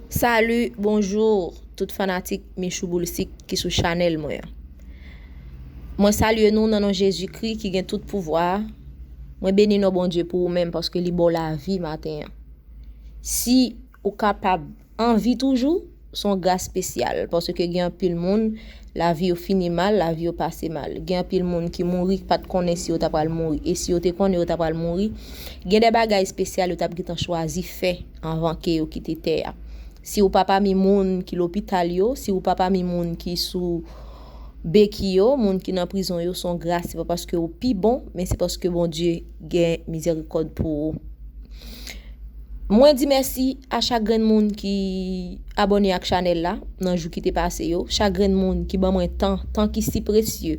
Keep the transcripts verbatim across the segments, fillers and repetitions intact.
Salut, bonjour, tout fanatik Michou Boulsik ki sou chanèl mwen an. Mwen salye nou nan non Jezikri ki gen tout pouvwa a. Mwen beni non Bondye pou ou menm paske li ba w lavi maten an. Si ou kapab anvi toujou, se yon gras espesyal paske gen anpil moun, lavi yo fini mal, lavi yo pase mal. Gen anpil moun ki mouri, ki pa t konnen si yo ta pral mouri. E si yo te konnen yo ta pral mouri, gen de bagay espesyal yo t ap gentan chwazi fè anvan ke yo kite tè a. Si ou pa pami moun ki lopital yo, si ou pa pami moun ki sou beki yo, moun ki nan prizon yo, se yon gras, se pa paske ou pi bon, men se paske Bondye gen mizerikòd pou ou. Mwen di mèsi a chak grenn moun ki abòne ak chanèl la nan jou ki te pase yo, chak grenn moun ki ban mwen tan, tan ki si presye.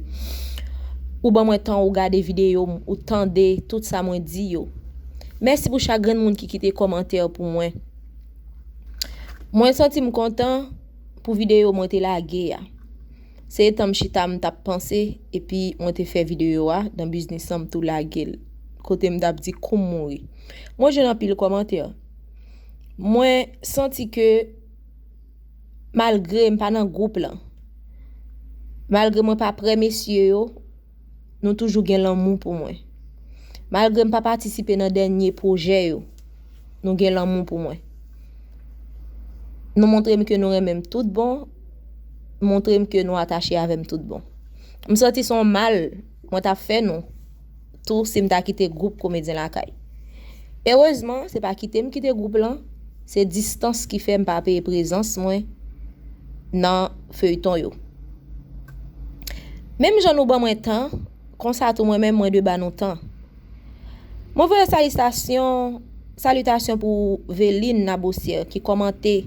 Ou ban mwen tan, ou gade videyo m, ou tande tout sa mwen di yo. Mèsi pou chak grenn moun ki kite kòmantè pou mwen. Mwen santi m kontan pou videyo mwen te lage a. Se etan m chita m t ap panse, epi mwen te fè videyo a, nan biznis lan m tou lage l. Kote m t ap di kou m mouri. Mwen jwenn anpil kòmantè. Mwen santi ke malgre m pa nan gwoup lan, malgre mwen pa prè mesye yo, nou toujou gen lanmou pou mwen. Malgre m pa patisipe nan dènye pwojè yo, nou gen lanmou pou mwen. Nou montre m ke nou renmen m tout bon, montre m ke nou atache avè m tout bon. M santi se yon mal mwen t ap fè nou tou si m ta kite gwoup Komedyen Lakay. Erezman, se pa kite m kite gwoup lan, se distans ki fè m pa peye prezans mwen nan feyton yo. Menm jan nou ban mwen tan, konsa tou mwen menm mwen dwe ba nou tan. Mwen voye salitasyon, salitasyon pou Veline Nabossière ki kòmante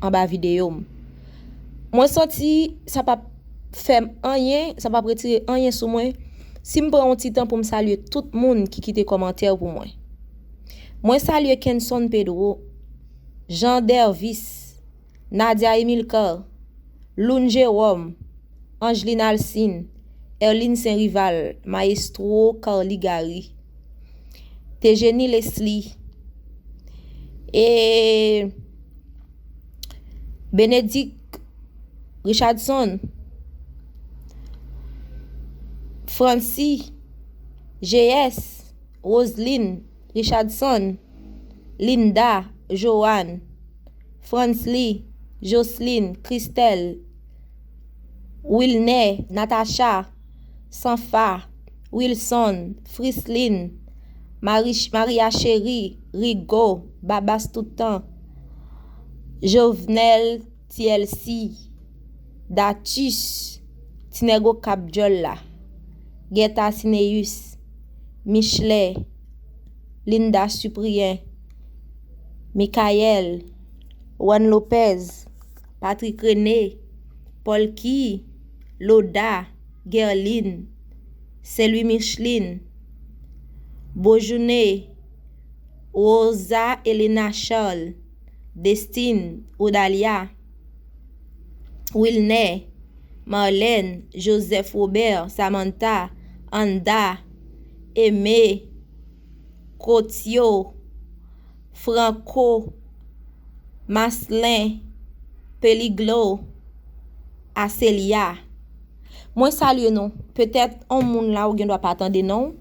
anba videyo m. Mwen santi sa p ap fè m anyen, sa p ap retire anyen sou mwen si m pran yon ti tan pou m salye tout moun ki kite kòmantè pou mwen. Mwen salye Kenson Pedro, Jean Dervis, Nadia Emilcar, Loun Jerome, Angeline Alcine, Erline Saint Rival, Maestro Carly Gary, Tejeni Leslie, e Benedict Richardson, Francy, G S, Roseline Richardson, Linda, Joanne, Fransley, Jocelyn, Christelle, Wilner, Natacha, Sanfa, Wilson, Frislin, Mari- Maria Chérie, Rigo, Babas Toutan, Jovenel, T L C, Datus, Ti Nèg Okap Djòl la, Guetta Cineus, Michelet, Linda Cyprien, Michael, Juan Lopez, Patrick René, Polky, Loda, Guerline, Saint Louis Micheline, Beaujournée, Rosa Elena Charles, Destine, Odalia, Wilner, Marlène, Joseph Robert, Samantha, Anda, Aimé, Cotio, Franco, Maslin, Peliglo, Aselia. Mwen salye nou. Petèt yon moun la ou gen dwa pa tande non,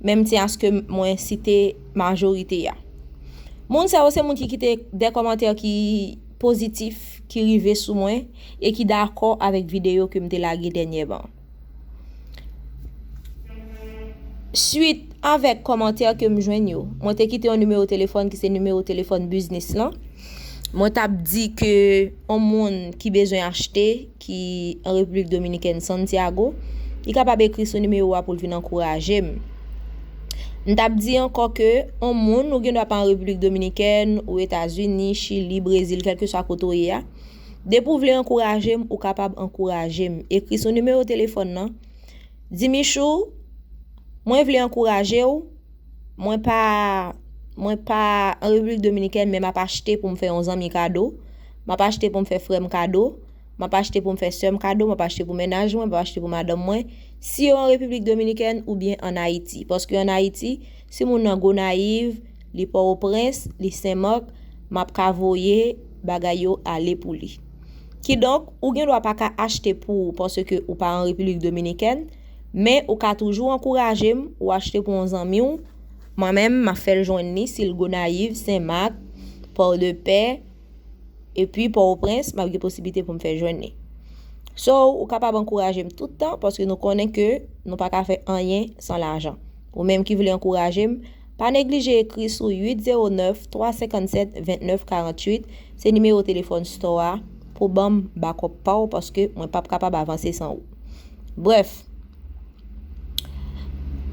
men m tyen aske mwen site majorite a. Moun sa yo se moun ki kite de kòmantè ki pozitif, ki rive sou mwen e ki dakò avèk videyo ke m te lage dènyèman. Swit avèk kòmantè ke m jwenn yo, mwen te kite yon nimewo telefòn ki se nimewo telefòn biznis lan. Mwen t ap di ke yon moun ki bezwen achte, ki an Repiblik Dominikèn, Santiago, li kapab ekri sou nimewo a pou l vin ankouraje m. M t ap di ankò ke yon moun, ou gen dwa pa an Repiblik Dominikèn, ou Etazini, Chili, Brezil, kèlkeswa kote w ye a, depi w vle ankouraje m, ou kapab ankouraje m. Ekri sou nimewo telefòn nan. Di Michou, mwen vle ankouraje w. Mwen pa, mwen pa an Repiblik Dominikèn, men m ap achte pou m fè yon zanmi kado. M ap achte pou m fè frè m kado. M ap achte pou m fè sè m kado. M ap achte pou mennaj mwen. M ap achte pou madanm mwen. Si yo an Repiblik Dominikèn oubyen ann Ayiti. Paske ann Ayiti, si moun nan Gonayiv, li Pòtoprens, li Senmak, m ap ka voye bagay yo ale pou li. Kidonk, ou gen dwa pa ka achte pou ou paske ou pa an Repiblik Dominikèn, men ou ka toujou ankouraje m, ou achte pou yon zanmi w. Mwen menm, m ap fè l jwenn li si l Gonayiv, Senmak, Pòdepè, epi Pòtoprens, m ap gen posiblite pou m fè jwenn li. So, ou kapab ankouraje m tout tan paske nou konnen ke nou pa ka fè anyen san lajan. Ou menm ki vle ankouraje m, pa neglije ekri sou uit zewo nèf, twa senkann sèt, vennèf karanntuit. Se nimewo telefòn store a pou ban m bakòp pa w paske mwen p ap kapab avanse san ou. Brèf,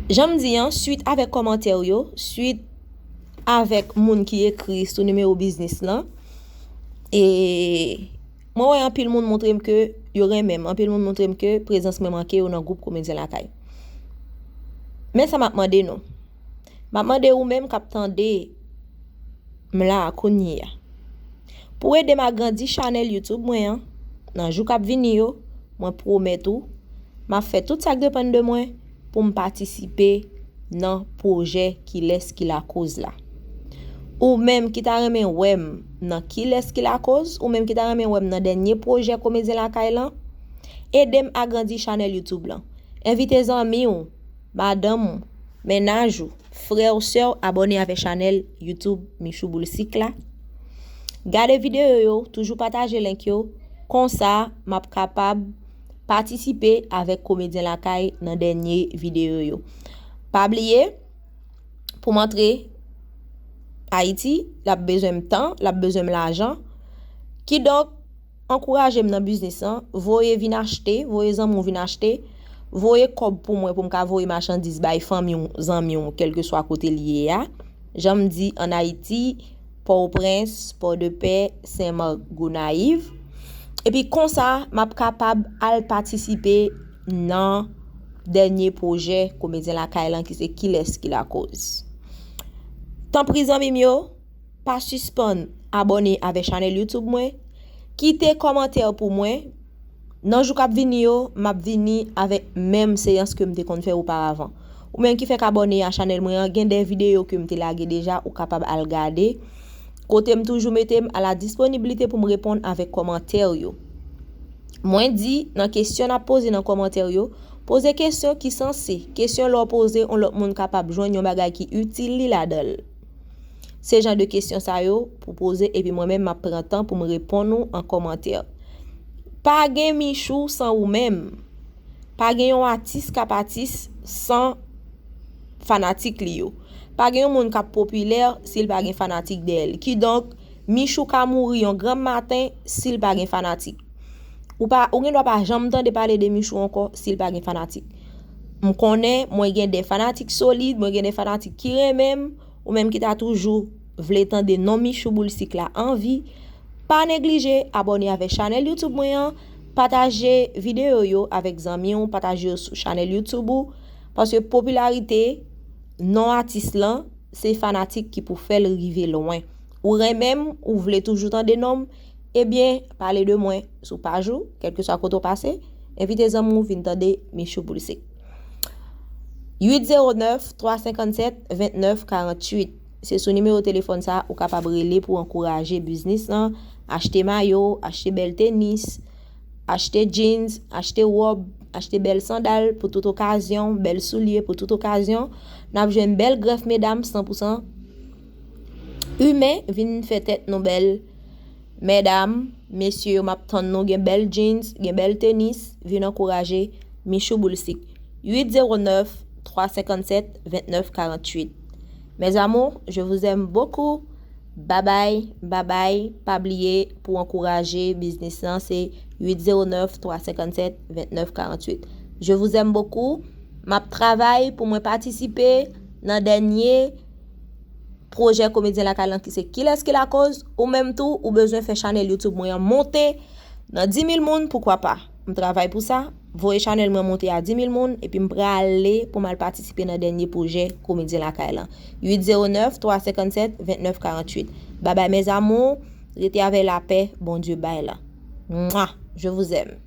jan m di an, swit avèk kòmantè w yo, swit avèk moun ki ekri sou nimewo biznis lan, e mwen wè anpil moun montre m ke yo renmen m, anpil moun montre m ke prezans mwen manke yo nan gwoup Komedyen Lakay. Men sa m ap mande nou. M ap mande ou menm k ap tande m la a kounye a. Pou ede m agrandi chanèl YouTube mwen an, nan jou k ap vini yo, mwen pwomèt ou, m ap fè tout sa k depann de mwen pou m patisipe nan pwojè Kilès ki Lakoz la. Ou menm ki ta renmen wè m nan Kilès ki Lakoz, ou menm ki ta renmen wè m nan dènye pwojè Komedyen Lakay lan, ede m agrandi chanèl YouTube lan. Envite zanmi w, madanm ou, mennaj ou, frè w, sè w abòne avèk chanèl YouTube Michou Boulsik la. Gade videyo yo, toujou pataje link yo, konsa m ap kapab patisipe avèk Komedyen Lakay nan dènye videyo yo. Pa bliye, pou m antre Ayiti, l ap bezwen m tan, l ap bezwen m lajan. Kidonk, ankouraje m nan biznis lan, voye vin achte, voye zanmi w vin achte, voye kòb pou mwen pou m ka voye machandiz bay fanmi w, zanmi w, kèlkeswa kote l ye a. Jan m di, ann Ayiti, Pòtoprens, Pòdepè, Senmak, Gonayiv. Epi konsa, m ap kapab al patisipe nan dènye pwojè Komedyen Lakay lan ki se Kilès ki Lakoz. Tanpri zanmi m yo, pa sispann abòne avèk chanèl YouTube mwen, kite kòmantè pou mwen. Nan jou k ap vini yo, m ap vini avèk menm seyans ke m te konn fè oparavan. Ou menm ki fèk abòne a chanèl mwen an, gen de videyo ke m te lage deja, ou kapab al gade. Kote m toujou mete m a la disponibilite pou m reponn avèk kòmantè yo. Mwen di, nan kesyon n ap poze nan kòmantè yo, poze kesyon ki sanse, kesyon lè w poze yon lòt moun kapab jwenn yon bagay ki itil li ladan l. Se jan de kesyon sa yo pou poze, epi mwen menm m ap pran tan pou m reponn ou an kòmantè. Pa gen Michou san ou menm. Pa gen yon atis k ap atis san fanatik li yo. Pa gen yon moun k ap popilè si l pa gen fanatik dèyè l. Kidonk, Michou ka mouri yon granm maten si l pa gen fanatik. Ou pa, ou gen dwa pa janm tande pale de Michou ankò si l pa gen fanatik. M konnen mwen gen de fanatik solid, mwen gen de fanatik ki renmen m, ou menm ki ta toujou vle tande non Michou Boulsik la an vi, pa neglije abòne avèk chanèl YouTube mwen an, pataje videyo yo avèk zanmi w, pataje yo sou chanèl YouTube ou, paske popilarite non atis lan, se fanatik ki pou fè l rive lwen. Ou renmen m, ou vle toujou tande non m, ebyen, pale de mwen sou paj ou, kèlkeswa kote w pase, envite zanmi w vin tande Michou Boulsik. Uit zewo nèf, twa senkann sèt, vennèf karanntuit. Se sou nimewo telefòn sa a ou kapab rele pou ankouraje biznis lan, achte mayo, achte bèl tenis, achte jeans, achte wòb, achte bèl sandal pou tout okazyon, bèl soulye pou tout okazyon. N ap jwenn bèl grèf medam san pou san imen, vin fè tèt nou bèl. Medam, mesye yo, m ap tann nou, gen bèl jeans, gen bèl tenis, vin ankouraje Michou Boulsik. Uit zewo nèf, twa senkann sèt, vennèf karanntuit. Mes amours, je vous aime beaucoup. Babay, babay, pa bliye pou ankouraje biznis lan, se uit zewo nèf, twa senkann sèt, vennèf karanntuit. Je vous aime beaucoup. M ap travay pou mwen patisipe nan dènye pwojè Komedyen Lakay lan ki se Kilès ki Lakoz. Ou menm tou, ou bezwen fè chanèl YouTube mwen an monte nan di mil moun, poukwa pa? M travay pou sa. Voye chanèl mwen monte a di mil moun, epi m prale pou m al patisipe nan dènye pwojè Komedyen Lakay lan. Uit zewo nèf, twa senkann sèt, vennèf karanntuit. Babay mes amours, rete avèk lapè Bondye bay la. Mwa! Je vous aime.